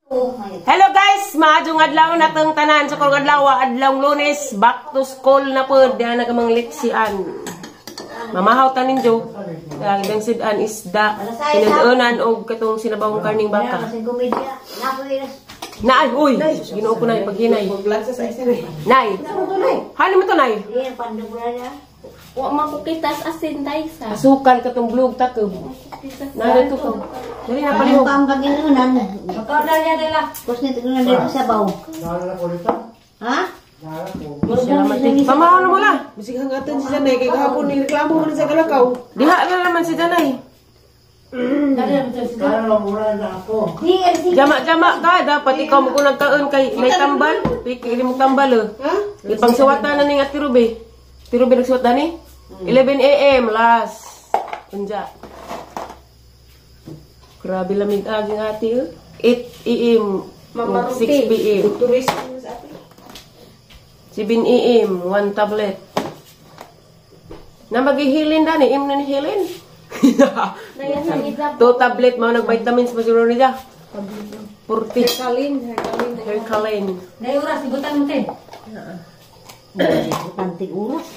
Hello guys, maadjong adlaw na tong tanan sa karong adlaw, adlaw Lunes, back to school na pod diha na kamang leksian. Mamahaw ta ninyo. Ang idang sidan isda, tinud-onan og katong sinabawong karning baka. Naay, uy, Ginoo ko na paghinay. Nay. Hani mo to, nay? Wa man ko kitas asin, Taysa. Asukal katong blog takob. Narito ko. Dali na palihog. Ang kaginunan. Ikaw na niya dala. Kus nito na dito sa baw. Ha? Salamat eh. Pamahaw na mo la. Bisig hangatan si Janay kay kahapon ni reklamo man sa Galakaw. Diha na naman si Janay. Jama-jama ka, dapat ikaw mo kunang kaon kay may tambal. Piki mo tambal eh. Ha? Ipangsuwatan na ning Ate Ruby. Ate Ruby nagsuwat na ni? 11 a.m. last. Unja. Grabe lamig aging ate eh. 8 a.m. Mama 6 Ruby. p.m. Turist mo sa ate. 7 a.m. 1 tablet. Na maghihilin dani, im na ni hilin. Dayan ang isa. 2 tablet mao nag vitamins mo siguro niya. 40. Herkalin, herkalin. Hercalin. Day oras igutan mo te. Pantig oras.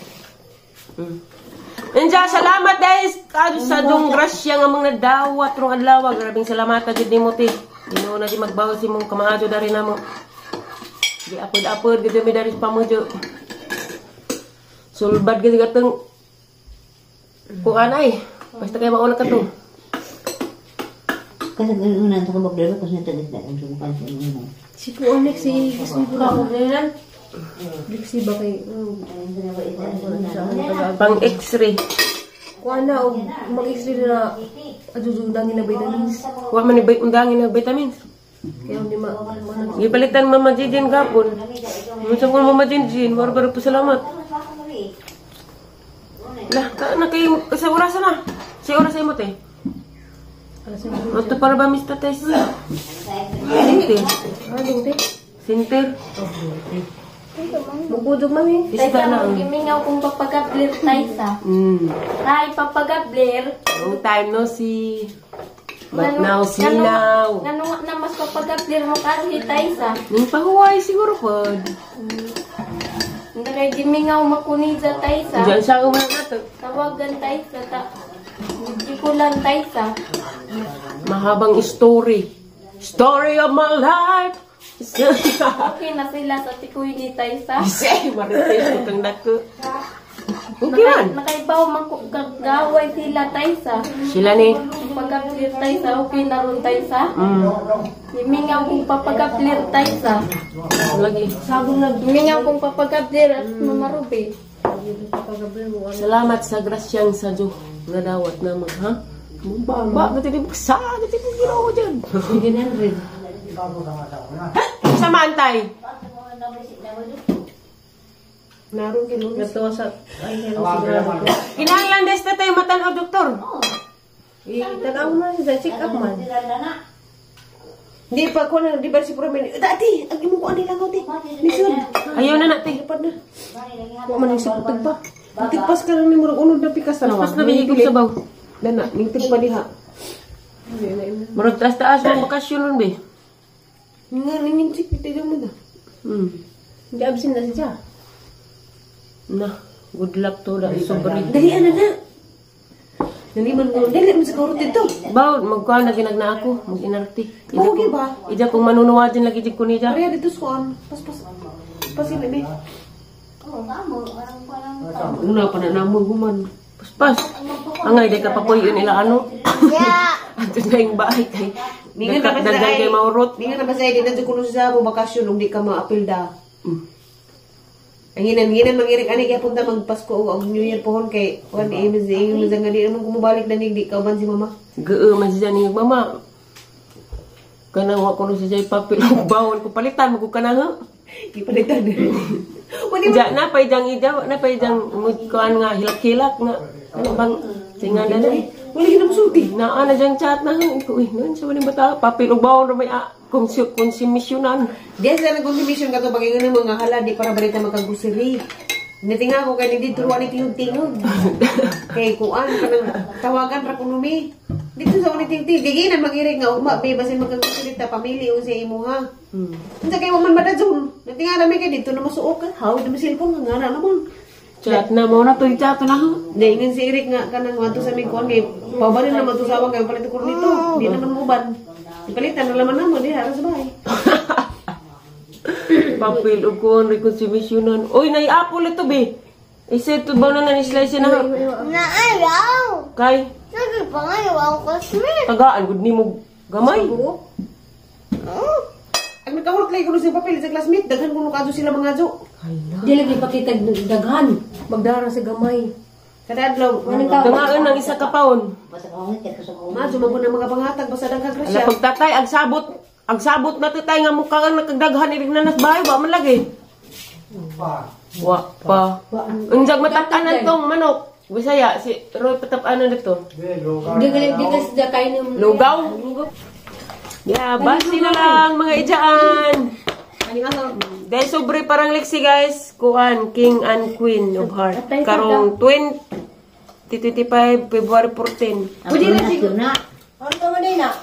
Inja, salamat guys. Kado sa dong grasya nga mga nadawat rong adlaw. Grabing salamat jud nimo te. Ginoo na di magbawo si mong kamaadyo dari namo. Di apod-apod gid mi dari sa pamudyo. Sulbad gid gatong kuan ay. Basta kay mauna ka to. Kasi kaginunan sa kabag dito kus nito dito ang sumukan sa inunan. Si Kuonek, si Ka ko dinan. Lexi ba kay Pang x-ray. Kuan na og mag-x-ray na adudundangin na vitamins. Wa man ni undangin na vitamins. Kaya hindi ma ma- Gipalitan Mama Jijin gapon. Minsan ko Mama Jijin, maro ba po salamat. Lah, ka na kay sa oras na. Sa oras ay mo te. Ato para ba Mr. Tess? Sinter. Ano te? Sinter. Mugudog mami. Isda Taysa na. mo gimingaw kung papagablir, Taysa. Tay papagablir. Long time no see. But now see now. Ngano nga na mas papagablir mo kasi, Taysa. Ning pahuway siguro pod. Hindi kay gimingaw makuniza, Taysa. Diyan sa una na to. Tawagan, Taysa ta. Medyo kulan, Taysa. Mahabang story. Story of my life. Okay na sila sa tikoy ni Taysa. Kasi, marites ko kang dako. Okay man. Nakaibaw man ko gagaway sila, Taysa. Sila ni. Pagkaplir, Taysa, okay na ron, Taysa. Himingaw kung papagaplir, Taysa. Lagi. Himingaw kung papagaplir at mamarubi. Salamat sa grasyang sa Diyo nga dawat naman, ha? Ba, ba, di buksa, gati di ginawa dyan. Sa mantay. Naroon kay Lunes. Nagtuwa sa ay sigurado. Kinahanglan des na tayo matanaw, doktor. Eh, tanaw na siya, check up man. Hindi pa ko na di ba si Promen. Dati, ang imong kuan nila te. Lisod. Ayaw na natin. Lipad na. Wa man yung siputag pa. Tigpas ka lang ni murag unod na pikas na. Pas na bihigog sa baw. Dana, ning tigpa diha. Murag taas-taas mong bakasyon nun, be. Nga ningin chik piti mo da. Hindi absent na siya. Na, good luck to da sobre. Dali ana na. Dali man mo, dali man sa kaurot dito. Baw, magkuhan na ginagna ako, mag-inarte. Ija Okay kong- ba? Ija kong manunuwa din lagi jig ko niya. Pareha dito sa kuan. Pas pas. Pas ini be. Una pa na namon human. Paspas. Angay, di ka papuyo nila ano. Ato na yung bahay kay. Ningan na basta Dagdag ay. kay maurot. Ningan na basta ay di na jud kuno sa mo bakasyon ug di ka maapil da. Ang hinan hinan mangirik ani kay punta magpasko og New Year pohon kay kuan eh mas ingon mas nga di naman kumubalik na nig di ka man si mama. Goo man siya ni mama. Kanang wa ko no siya ipapil og bawon ko palitan mo ko kanang ha. Gipalitan. Wani Ija na pa ijang ija wa na pa ijang kuan nga hilak-hilak nga ano bang singa na na. Wala yun ang sulti. Naa na diyang chat na ko eh nun sa walang bata papil og bawon ra may konsumisyonan. Diya sila nag-consumption ka to pag ingon ng mga hala di para balita magka-grocery. Natinga ko kay hindi turuan ni tingog-tingog. Kay kuan kanang tawagan ra kuno mi. Dito sa ulit tingting, giginan mag-irig nga ugma, be, basin magkagkasilita, pamili o sa imo ha. Unsa kay man madadson? Natingala mi kay dito na masuok ka. How di mo cellphone nga ngana naman. Chat na mo na to, chat na ha. Daingan si Eric nga kanang wanto sa aming kuan kay pabanin naman to sa kay palit ko nito. Di naman mo uban. Ipalitan na laman namo diha ra sa bahay. Papil og kuan reconciliationan. Oy, nay apple ito be. Isa ito ba na na-slice na ha? Naaraw! Kay, Sabi pa nga yung ako classmate. tagaan gud nimo gamay. Ang nagkahulot lagi kuno sa papel sa classmate, daghan kuno kadto sila mga jo. Di lagi pakita daghan. Magdara sa gamay. Kada adlaw, Tagaan ang isa ka paon. Basta ka ngit ka sa ko. Madyo man ko na mga panghatag basta daghan Ala grasya. pagtatay ag sabot na tatay nga mukha kang nakagdaghan ilig na nas bahay wa man lagi. Wa pa. Unjag matap-anan tong manok. Bisaya si Roy patap-anan dito. Di gali di kasi da kain ng Lugaw. Yeah, basi na lang mga ijaan. Dahil sobre parang liksi guys, kuan King and Queen of Heart. Karong 2025 February 14. Pwede na siguro na. Ano man din na?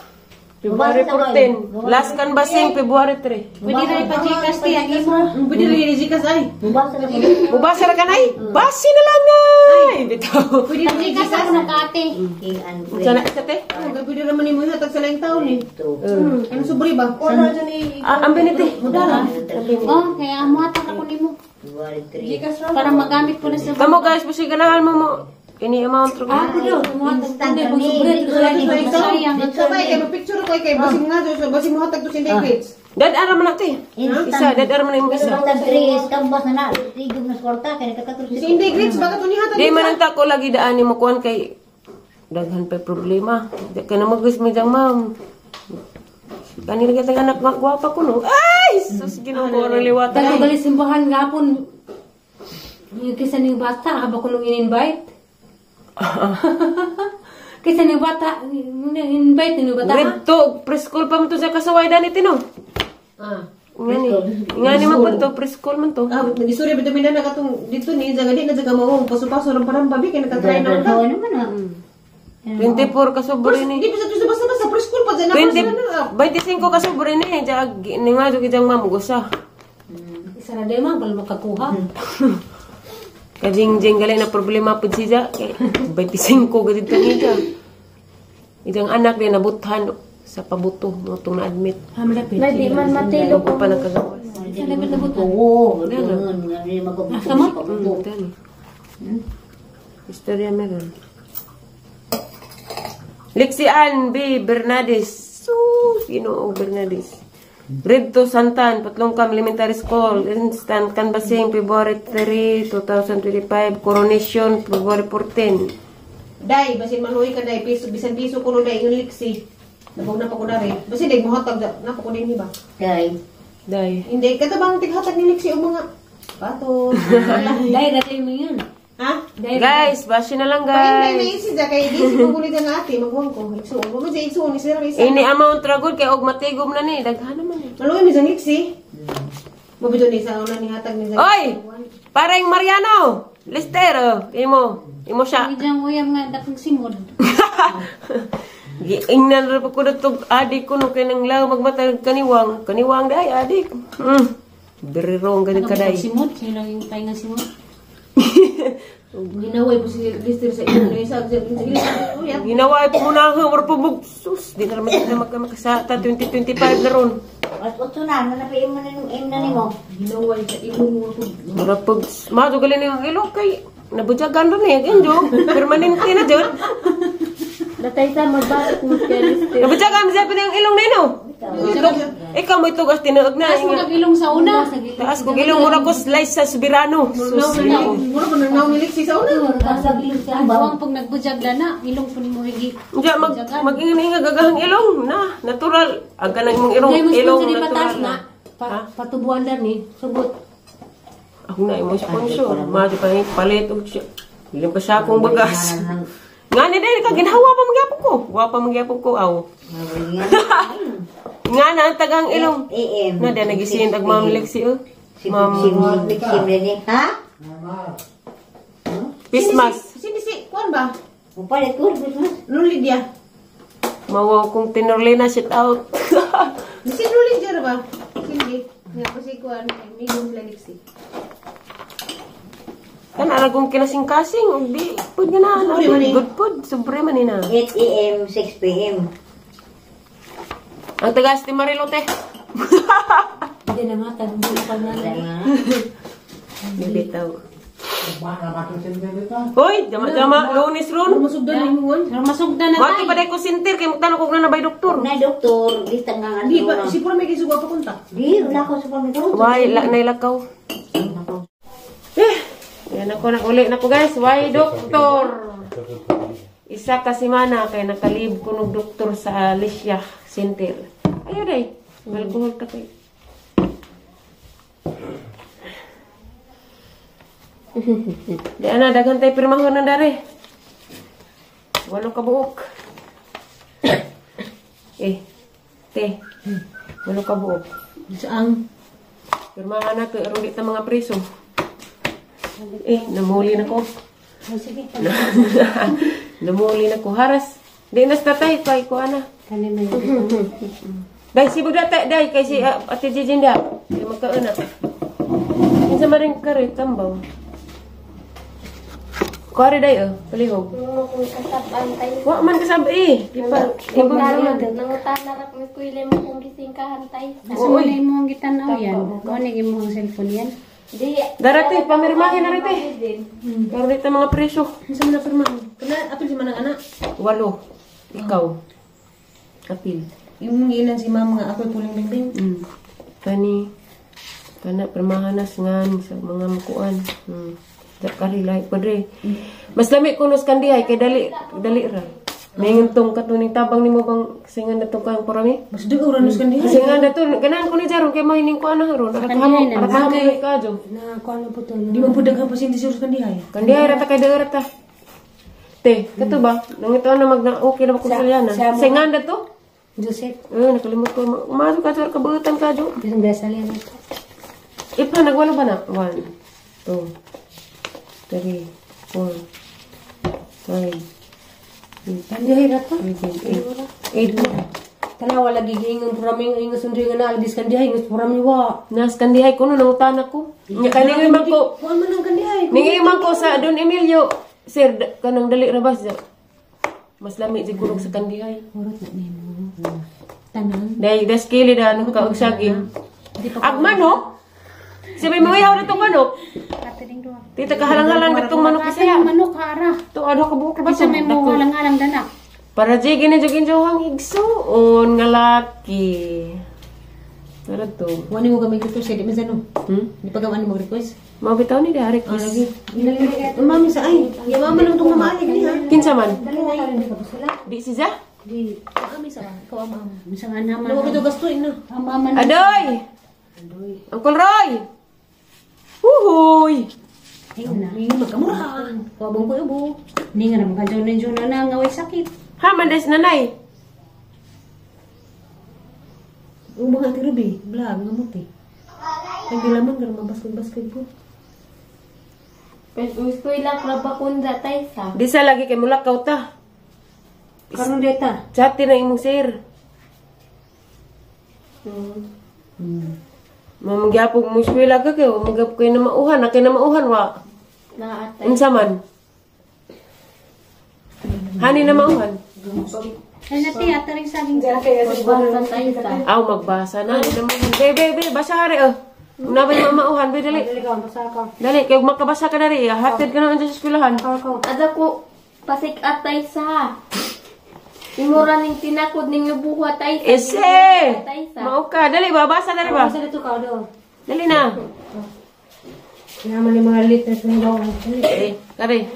February 14. Last canvassing February 3. Pwede rin pa-Gcash ti ang imo. Pwede rin ni Gcash ay. Mubasa na ko. Mubasa ra kanay. Basi na lang ay. Bitaw. Pwede rin ni Gcash Gcash. ako ng kate. King and Queen. Sana isa te. Pwede naman nimo hatag sa laing taon eh. Ito. Ano sobre ba? Ah, ang benite. Oh, kaya muhatag ako nimo. February 3. Para magamit ko na sa Kamo guys, basi ganahan mo mo ini amount ro. Ako daw, muhatag ko na pag sobre Dito lagi. Sayang. Dito ba kay picture ko kay basing nga so basing mo hatag to si David. Dad ara man na te. Isa, dad ara man na imong isa. Instant 3 is kambas na na. Tigom na kwarta kay nagkakatursi. Si Inday Grades bakit uni hatag? Di man ang tako lagi daan nimo kuan kay daghan pa problema. Di ka na magis mi dang ma'am. Kani lagi tang anak nga gwapa ko no. Ay, sus Ginoo ko ro liwat. Dako gali simbahan gapon. Yung kaysa ning bata, haba ko nung in-invite. Kaysa ning bata, invite ni bata. Grade 2, preschool pa man to sa kasaway dani tino. Ah. Ngani. Ngani man pud to preschool man to. Ah, nagisuri ba na katong dito ni jang di na jang mao paso-paso ng parambabi kay nakatry na ka. Oo naman ah. 24 ka sobre ni. Di pa sa tusa basta basta preschool pa dyan 20, 25 ka sobre ni. Jag ni nga jud jang ma'am gusa. Isa na day man, wala makakuha. Kajing-jing gali na problema pud siya kay 25 ka dito niya. Idang anak din nabuthan sa pabuto mo itong na-admit. Malapit. Na di man matilo Ko pa nagkagawas. Isa na ba nabutan? Oo, ganun. Nga magkabuto. Dani. Istorya meron. Lixian B. Bernades. Sus, Ginoo Bernades. Grade 2 Santan, Patlongkam Elementary School, Instant Canvassing, February 3, 2025, Coronation, February 14. Dai basin maluoy ka dai piso bisan piso kuno dai yung liksi. Nabog na pa ko dari. Basin dai mohatag na pa ko din ba. Kay. Day. Hindi kada bang tighatag ni liksi og mga patos. Dahil ratay mo yun. Ha? Guys, bashi na lang Pahinday may guys. isi dya kay di si kukulit ang ate magwang ko. Igsuon mo man siya igsuon ni sila isa. Ini amount ra gud kay og matigom na ni, daghan naman eh. Maluoy mi sang liksi. Mo bidto ni sa una ni hatag ni sa. Oy! Pareng Mariano! Lister, oh. Imo. Imo siya. Ijang uyam nga dakong simod. Giingnan ra pa ko datog adik ko no kay nang law magmatag kaniwang. Kaniwang day adik. Very wrong ganit ka day. Simod, sino yung tayo nga simod? Ginaway po si Lister sa imo ni sa sa sa. Ginaway po muna ako, war po mug sus, di na naman sila magkasata 2025 na ron. Alas 8 na, nanapiin mo na nung M na nimo. Ginaway sa imo mo. Mura pag mato galing yung ilong kay nabudyagan ron eh, ganyo. Permanente na dyan. Datay sa magbakit mo kay Lister. Nabudyagan siya pa yung ilong na ino. Ikaw mo itugas tinuog na. Taas mo kag ilong sa una. Taas ko ilong mura ko slice sa Subirano. Sus, Ginoo. Mura ko nang ni liksi sa una. Ang pag nagbudyag na na, ilong po ni mo higi. Diya, mag-inga gagahang ilong na, natural. Ang kanang imong ilong, Dahil mas ilong kung sa patas natural. na, patubuan na ni, sugot. Ako na imong sponsor. Madi pa palit og siya. Ilang pa siya akong bagas. Nga ni dahil ka ginhawa pa magyapon ko. Wa pa magyapon ko aw. Nga na ang tagang ilong. AM. Na dahil nagisin tag Ma'am Lexi oh. Ma'am Ha? Christmas. Sini si kuan ba? Mupalit ko, Christmas. Nung Lydia. Mawaw kong tinorlina, shout out. Bisin rolling dyan ba? Hindi. Nga ko si Kuan, may gong Lexi. Kan ara kong kinasing-kasing ug di pud nga na. Sobre man eh. Good food, sobre man ni na. 8 a.m., 6 p.m. Ang tagas ni Marilo te. Hindi na nga, tagbulo pa na. Bibitaw. Hoy, jama-jama, Lunes ron. Masugdan ang imuan. Masugdan na Mati pa ko sintir kay magtanong kog na na bay doktor. Na doktor, di tanggangan Di ba, si pura may kisuga pa kontak. Di, wala ko sa pamilya. Why la nay lakaw. Eh, yan ako na uli na ko guys. Why doktor? Isa ka semana kay nakalib ko nog doktor sa Alicia Center. Ayo day. Alcohol ka kay. Di ana daghan tay pirmahon na dare. Walo ka buok. Eh, te. Walo ka buok. Saan? Pirmahan na to, aron di ta mga preso. Eh, namuli na ko. Oh, sige. Namuli na ko. Haras. Di nas tatay, kay ko ana. Kani may Day, sibog na tay, day, kay si Ate Jijinda. Kay magkauna. Kinsa man rin karoy, tambaw. Kuwari day, oh, palihog. Mo kung kasaban tayo. Wa man kasab eh. Di pa, ibang naman. Nangutana ra kami kuyle mo kung gisingkahan tayo. Asa mo na imong gitanaw yan? Mo na imong cellphone yan? Di. Darate, pamirmahin na rin eh. Karon di ta mga preso. Sa mga pirmahan. Kana apil si manang anak. Walo. Ikaw. Apil. Yung gilan si mama nga ako'y puling bingbing. Kani. Kana pirmahan na ngan sa mga mukuan. Kari lahi padre. Mas lami kunos kandihay kay dali dali ra. May ngentong katuning tabang nimo bang singan na tong kang parami? Mas di uranos kan diha. Singan na to ganahan ko ni jaron kay mahining ko ana ron. Nakahamo nakahamo kay kadyo. Na kuano po to. Di man pud daghang pasyente sa kan diha. Kandihay ra ta kay dara ta. Te, kato ba? Nangito na mag na okay na ba kung sulyana? Singan na to? Joseph. Eh, nakalimot ko. Masuk ka sa kabutan kadyo. Bisang besal yan ito. Ipa nagwalo ba na? 1 2 3 4 5 6 Kandihay ra to. 7 8 8. Tanawa lagi giingon purami nga sundri nga naa dis kandihay ngus purami wa. Nas kandihay ko no nangutana ko. Nya kaningoy man ko. Kuan man ang kandihay. Ningoy man ko sa Don Emilio. Sir, kanang dali ra ba siya? Mas lami jud sa kandihay. Hurot na nimo. Tanan. Dai das kili da nung ka og saging. Ag manok. Sabi mo ihaw na tong manok. Katining duha. Tita kahalang-halang na tong manok Kasi kasi. manok hara. To ano ka buok ba Bisa may mo halang-halang dana. Para jay gini jud injohang igsuon nga laki. Tara to. Wani mo gamay ko sa di man sa no. Hmm? Di pa gawan mo request. Mao bitaw ni dihari Ah, lagi. Mami sa ay. Ya mama lang tong mama ay niya. Kinsa man? Dali na di ka busula. Di si Ja? Di. Ami sa ikaw ang mama. Bisa nga naman. Nawa ko gasto ina. Ang mama na. Adoy! Uncle Roy! Uhuy! Ayun na. Ni magkamura. Kuwabong ko ubo. Ni nga naman kadyo na na nga way sakit. Ha, mandes nanay. Ubo nga tirubi, vlog nga muti. Ay gilaman gar mabaskog-baskog po. Pero gusto ilang krabakunda tayo sa. Di sa lagi kay mulakaw ta. Karon deta. Chat na imong sir. Mamagyapog mo eskwela ka kayo, magyapog kayo na mauhan, na kayo na mauhan wa. Naatay. Unsa man? Hani na mauhan. Ay nati ata rin saging. Magbasa tayo sa. Aw magbasa na, na mauhan. Be be be, basa hari oh. Una ba yung mauhan be dali. Dali ka basa ka. Dali kay makabasa ka dali, hatid ka na sa eskwelahan. Ada ko pasik atay sa. Imura ning tinakod ning lubuha tayo sa. Ese! Tayo sa. Mao ka, dali ba basa dali ba? Basa dito ka do. Dali na. Naman ni mga liters ng daw. Eh, kare.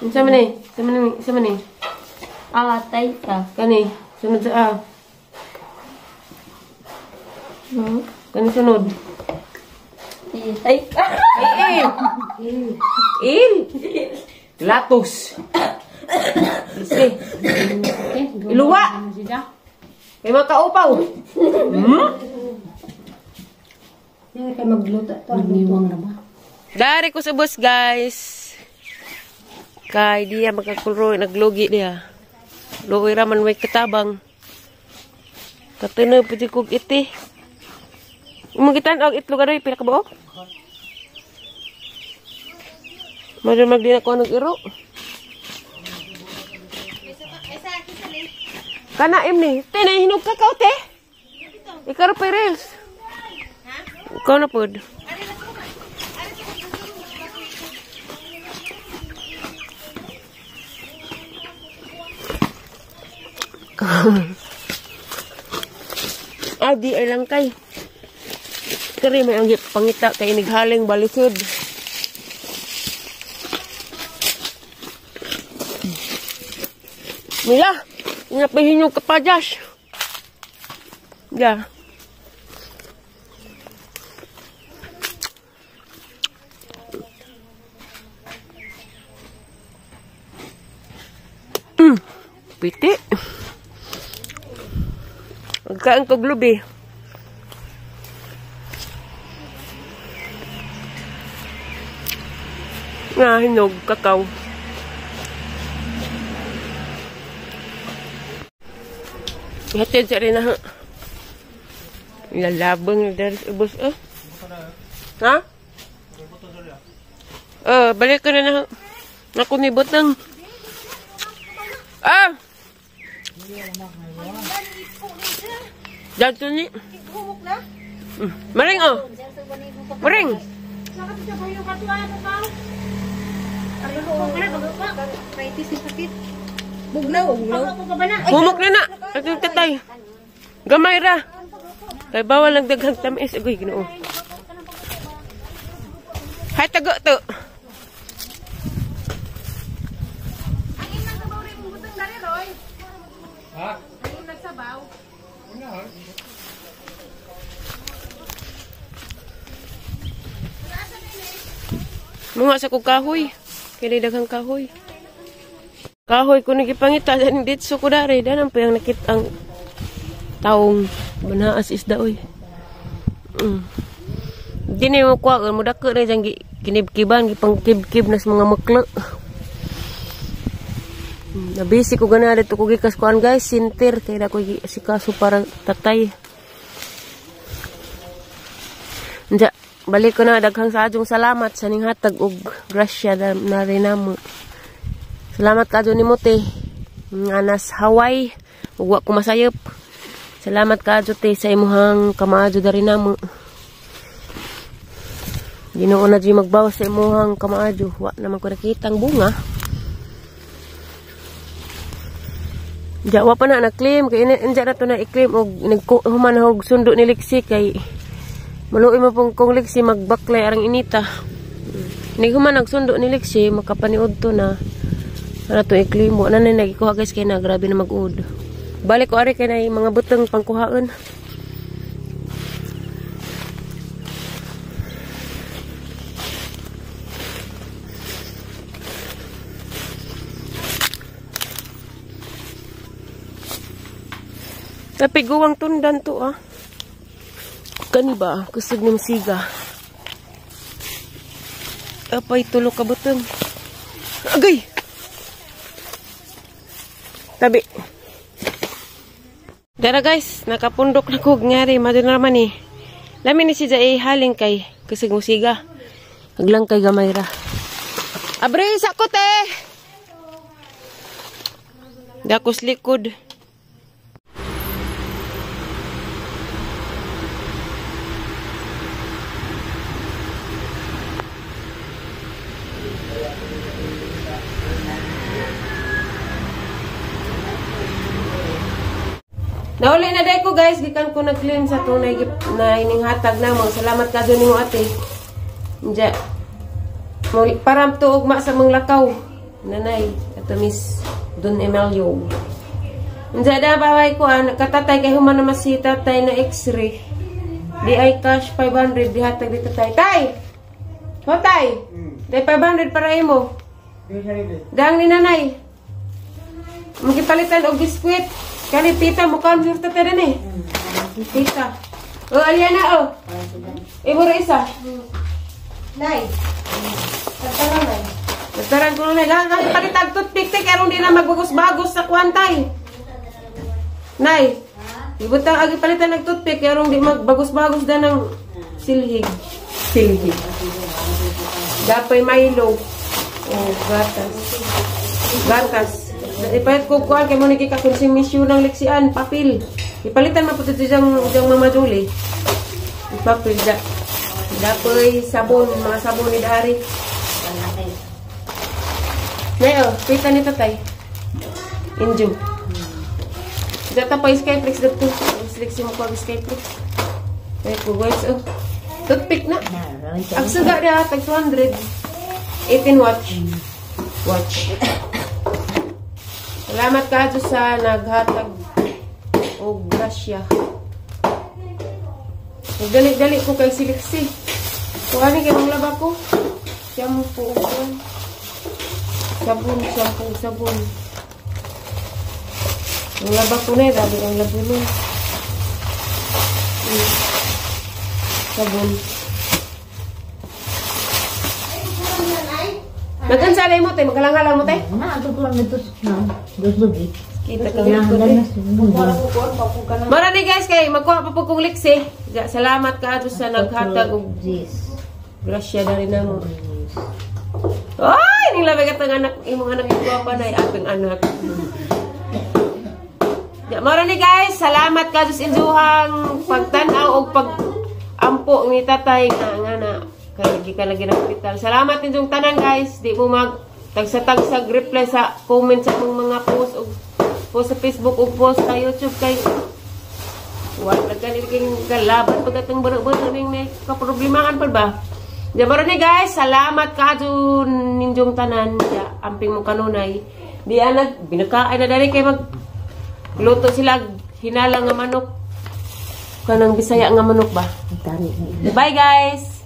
Unsa man eh? Unsa man ni? Unsa man eh? Ah, tayo sa. Kani, sunod sa A. Kani sunod. Ay, Ay, il. Il. Latos. Ise. Iluwa. Kay makaupaw. Yan kay magluto to. Magniwang ra ba? Dari ko sa bus, guys. Kay diya makakulro naglugi diya. Luoy ra man way katabang. Katunoy pud kog iti. Imong gitan-aw itlog adoy pila ka buok? Madun magdina ko anong iro. Kana im ni. Te na hinog kakao te. Ikaw pa reels. Ikaw na pod. Ah, di ay lang kay. Kari may ang pangita kay inighaling balisod. Mila, nga pahinyog ka pa, Josh. Yeah. Piti. Magkaan ko glubi. Nga, hinog, kakao. Hatid sa rin na. Lalabang na dari sa ubos. Oh. Ha? Oh, balik ko na na. Ako ni Butang. Ah! Dito ni. Maring oh. Maring. Bugnaw, bugnaw. Humok na na. At tatay. Gamay ra. Kay bawal lang daghang tamis. Agoy, Ginoo. Hay tago to. Ang inang sabaw rin mong butang dali, Roy. Ha? Ang inang sabaw. Mga sa kog kahoy. Kaya daghang kahoy. Kahoy ko nagipangita dan ditso ko dari danang payang nakit ang taong banaas isda oy. Dini mo kuha mo dako na jang kinibkiban gipangkibkib na sa mga makla. Nabisi ko gana dito ko gikas kuan guys sinter kay dako sikaso para tatay. Nja balik ko na daghang sa adyong salamat sa ning hatag og grasya na rin namo. Salamat ka ni mo te. Nga nas Hawaii. Ug wa ko masayop. Salamat ka te sa imuhang kamaadyo dari namo. Ginoo na dyan magbawas sa imuhang kamaadyo. Wa naman ko nakita ang bunga. Diya wa pa na na-claim. Kaya inja na to na i-claim. Og naghuman og sundo ni Lexi kay maluoy mo pong kung Lexi magbaklay arang inita. Naghuman nagsundo ni Lexi makapaniod to na. Ano to i-claim mo. Ano na nagikuha guys kaya na grabe na mag-ud. Balik ko ari kay na mga butang pangkuhaan. Tapi guwang tundan to ah. Kani ba? Kusog ng siga. Apay tulo ka butang. Agay! Tabi. Dara guys, nakapundok na ko ngari madun naman ni. Lami ni si Jai haling kay kusog mo siga. Aglang kay gamay ra. Abre sa ko te. Dakos likod. Nauli na day ko guys, gikan ko nag-claim sa tunay na ining hatag na mo. Salamat ka dun nimo ate. Nja. Param tuog ma sa mong lakaw. Nanay, ato Miss Don Emilio. Nja da baway ko an katatay kay human na si tatay na x-ray. Di ay cash 500 di hatag di tatay. Tay. Ho tay. Day 500 para imo. Dang ni nanay. Magipalitan og biskwit. Kani pita mo kan surta ta din eh. Pita. Oh, Aliana oh. Imo ra isa. Nay. Tataran nay. Taran ko na lang ang palitag toothpick te karon di na magbagos-bagos sa kuantay. Nay, ibutang agi palitan ng toothpick kaya rong di magbagos-bagos da ng silhig. Silhig. Dapay Milo. Oh, gatas. Gatas. Ipalit ko kuan kay mo ni kikakonsumisyon ng leksian, papel. Ipalitan man po ito diyang Mama Julie. Ipapil da. Dapay sabon, mga sabon ni Dari. Nay, oh, pita ni tatay. Injo. Data pa Skyflex dito. Seleksi mo ko ang Skyflex. Ay, ko guys, oh. Toothpick na. Ang suga na, tag 200. 18 watch. Watch. Salamat ka sa naghatag og grasya. Dali-dali ko kay siliksi. Kung ano kay mong laba ko. Shampoo. Sabon, shampoo, sabon. Ang laba ko na eh. Dami ang labo na. Sabon. Nag-ansalay mo, te? Maghalang-halang mo, te? Na, ato ko lang ito. Na, dos lugi. Kita ka Marami guys, kay magkuha pa po kong liksi. Salamat ka sa naghatag og grasya na rin namo. Ay, ning labi katong anak, imong anak ikuha pa na atong anak. Ya, mara ni guys, salamat ka sa injuhang pagtan-aw og pag-ampo ni tatay nga nga na kay gikan lagi ng ospital. Salamat inyong tanan guys, di mo mag tagsa-tagsag reply sa comment sa akong mga post og post sa Facebook og post sa YouTube kay wala gani king kalaban pag atong baro-baro ning may kaproblemahan pa ba. Ya, mara ni guys, salamat ka ninyong tanan. Ya, amping mo kanunay. Di anag binakaay na dali kay mag luto sila hinalang nga manok. Kanang Bisaya nga manok ba? Bye guys.